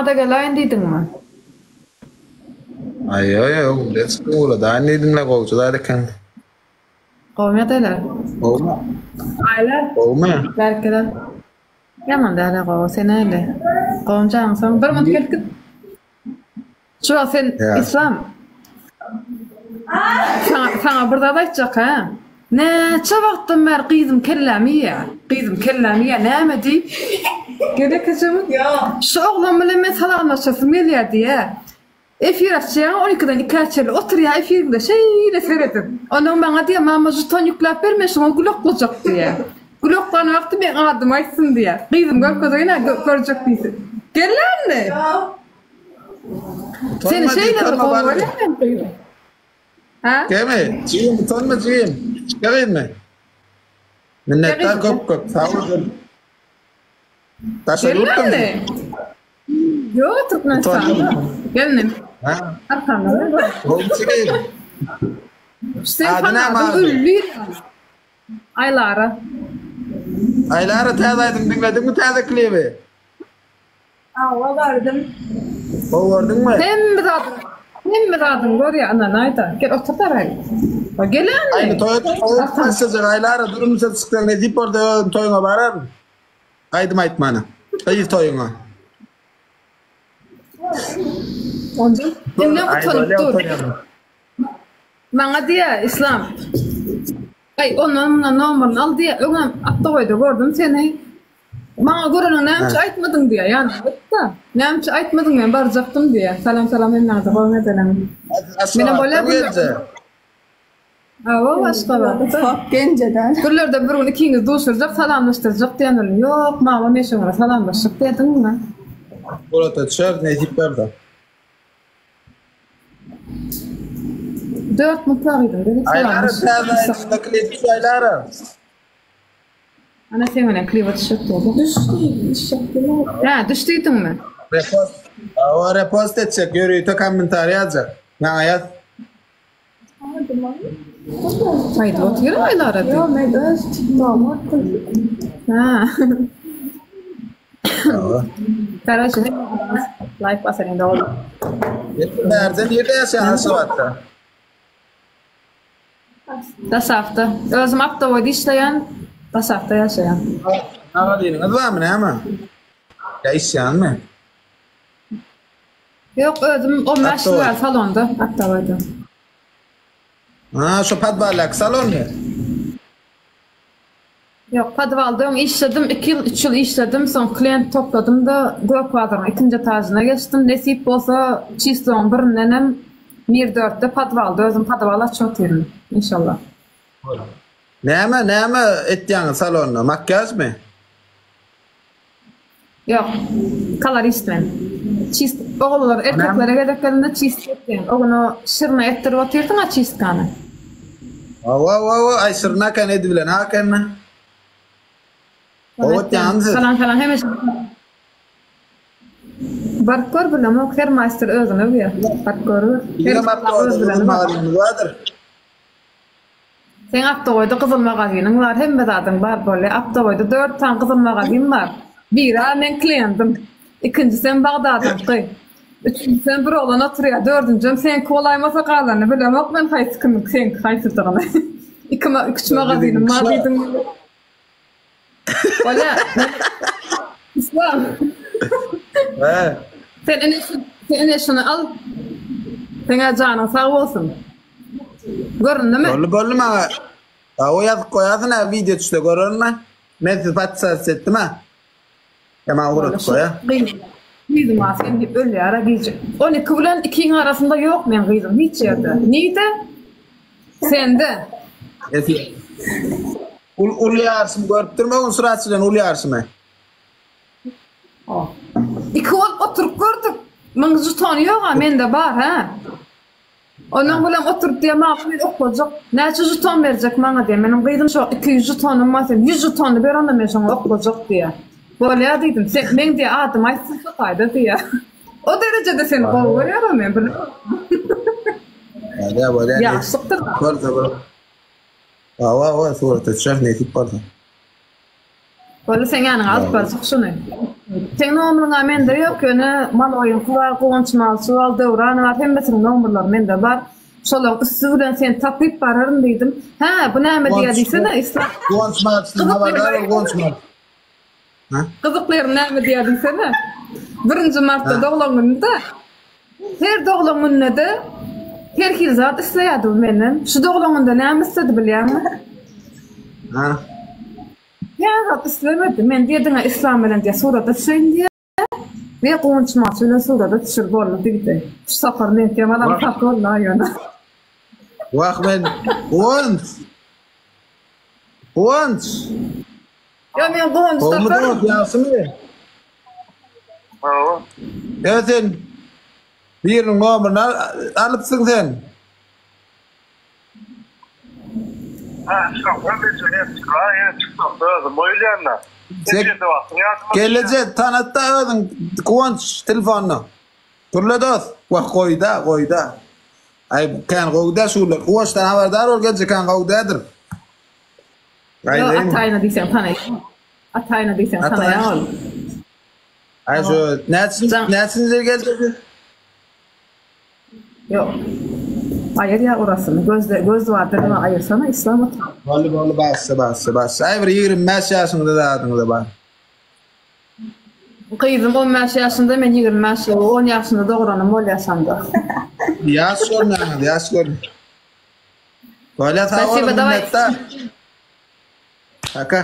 Maňa-da geläýin diýdiňmi? Aý ýok ýok öňümden çykdyň ugradaýyn diýdim-le gowja zat eken. Gowmy ýagdaýlar? Gowmy? Aýlar. Gowmy? Bärkide. Ýaman däl-ä gowy, sen näle? Gowmy janyň sag? Bir minut gelip git. Şu wagt sen Islam. Saňa, saňa bir zat aýtjak hä? Näçe wagtdan bäri gyzym kellämi iýýär. Gyzym kellämi iýýär, näme diýip. Gel ekejem. Şu oglan bilen men salamlaşasym gelýär diýýär. Efir açýaň on ikiden ikä çenli oturýar efiriňde şeýle seredip. Onnoň maňa diýýär, mama žeton ýükläp ber men şoňa gül oklajak diýýär. Gül oklan wagty meň adymy aýtsyn diýýär. Gyzym görkezeýin-ä görjek diýse. Gelýänmi? Seni şeýle bir gowy görýän men gyzym. Hä? Gemi, jigim utanma jigim. Çyka gyzmy? Minnetdar köp köp. Sag bol. Daşary ýurtdanmy? Ýok, Türkmenistanda. Gelnim. Ha. Arkamda. Gowy jigim. Sen fanadyň ölli. Aýlara. Aýlara täze aýdym diňlediňmi täze klibi? Hawa bardym. Gowy gördüňmi? Hemme zadyň, hemme zadyň görýär ynanaýda. Gel otur daraý. Gel indi. Aýny toýa toýa başlajak Aýlara durmuşa çyksaň nesip bolsa özüm toýuňa bararyn. Aýdym aýtmana. Gyz toýuňa. Ondan indem utanyp dur. Maňa diýýär Islam. Aý ondan mundan nomeryny al diýýär. Öňem Atdagoýda gördüm seni. Maňa göreniňi näme üçin aýtmadyň diýýär. Ýanyma aýtda. Näme üçin aýtmadyň men barjakdym diýýär. Salam salam hemmäňize gowy meselem. Menem bolýar Aşgabatdan Hawa Aşgabatda. Top Genjeden. Günlerde bir gün ikiňizi duşurjak salamlaşdyrjak diýen ol. Ýok mama men şoňa salamlaşjak diýdiňmi? Surata düşer nesip bolsa. Dört mutlag idim. Gelip Aýlara täze aýdymda klip düş Aýlara. Ana sen bilen kliba düşjek boldy. Düş düşjek diýdim. Hä, düş diýdiňmi? Repost. Hawa repost etjek ýörite kommentariý ýazjak. Maňa ýaz. Aýdyp otyr Aýlara diýip. Ýok men öz TikTogyma atdym. Hä. Hawa. Karaçe laýk basalyň dogry. Bärde nirde ýaşaýaň Aşgabatda? Daşakda. Özüm Aktobaýda işleýän, Daşakda ýaşaýan. Magazynyňyz barmy näme? Ýa işleýäňmi? Ýok, özüm 15 ýyl bäri salonda, Aktobaýda. Ha, şo podwaldaky salonmy? Ýok, podwalda öň işledim, iki ýyl, üç ýyl işledim, soň klient topladym-da, Gök bazaryň ikinji etažyna geçdim. Nesip bolsa, çisloň birindenem Mir dörtde podwalda özüm podwal açyp otyryn, inşallah. Näme, näme etýäňiz salonda, makiýažmy? Ýok. Kolorist men. Çist ogullar erkeklere gezek gelende çist etýän. O gün o şirna etdirip otyrsyň-a çistkany. Hawa hawa aý şirna eken edibilen ha ekenmi. Gowy etýäňmi siz? Salam salam hemişe. Baryp gör bilemok her maýster özüne öwýär. Baryp görüber. Biziňem awtowyzda magazynyz bardyr. Seň Aptoboýda gyzyl magazynyň bar, hemme zadyň bar bolýa. Aptoboýda dört sany gyzyl magazyn bar. Biri-ä meň klientim. Ikinjisem Bagdadyňky. Üçünjisem bir oglan oturýar. Dördünjem seňki bolaýmasa galanyny bilemok men haýsy kimiňki seňki haýsydygyny. Iki üç magazynym bar diýdiň. Bolýa. Islam. Hä. Sen ine şu, sen ine şuny al. Seňä janyň sag bolsun. Göründimi? Boldy boldy maňa. Hawa ýazyp goýarsyň hä wideo düşse görerin men. Men sizi podpisasiýa etdim hä. Sen maňa ugradyp goýa. Gyzym a sen diýip ölýär-ä gije. 12 bilen 2-iň arasynda ýok meň gyzym hiç ýerde. Nide? Sende. Ul uly ýaryşymy görüpdirmi öň Suraç bilen uly ýaryşymy? Iki bolup oturyp gördük. Muň žetony ýog-a, mende bar, hä? Onuň bilen oturyp diýýär, mama men oklajak. Näçe žeton berjek maňa diýýär. Meniň gyzym şo 200 žetonym bar, sen 100 žetony ber onda men şoňa oklajak diýýär. Bolýar diýdim. Sen meň diýýär adymy aýtsyn şo taýda diýýär. O derejede seni gowy görýär o men bilemok. Bolýar, bolýar. Ýaşlykdyr. Görse bir. Hawa, hawa, surata düşer nesip bolsa. Boldy seň ýanyňa alyp barjak şuny. Seň nomeriň-a mende ýok, ýöne Maloýyňky bar, Guwanç Malçy bar, Döwran bar, hemmesiniň nomerleri mende bar. Şolaň üsti bilen seni tapyp bararyn diýdim. Hä, bu näme diýýär diýsene, Islam. Guwanç Malçydan habardar ol Guwanç Malçy. Gyzykly ýeri näme diýýär diýsene. Birinji martda doglan günüde her doglan gününe-de her hili zat isleýärdi bu menden. Şu doglan günde näme isledi bilýäňmi? Hä? Hiç zat islemedi. Men diýe diňe Islam bilen diýe surata düşeýin diýe. We Guwanç Malçy bilen surata düşür boldy diýdi. Şu sapar meňkem adam sat boldy ýöne. Wah men Guwanç! Guwanç! Ýa men Guwanç Gowmy taparyn. dost ýagşymy? Hawa. Ýa sen biriniň nomerini alypsyň sen. Ha, şoňa bejerýän çyka, ýene TikTokda özüm goýulýan-da. Sen Gelneje tanatda özüň Guwanç telefonyny. Gürle dost. Wah goýda, goýda. Aý kän gowy däl şu günler. Guwançdan habardar bol gelje kän gowy däldir. Ýok, Ataýyna diýseň tanaýar. Ataýyna diýseň tanaýar ol. Aý şu näçinji näçinji ýyl geljek? Ýok. Aýyr ýa urasyny. Gözde göz bar dilimi aýyrsana Islam ata. Boldy boldy başla başla başla. Aý bir 25 ýaşyňyzda zadyňyza bar. Gyzym 15 ýaşynda men 25 ýyl 10 ýaşynda doguranym bolýar şonda. Ýaş görünýäňiz ýaş görün. Bolýa sag boluň Spasibo daway. minnetdar. Paka.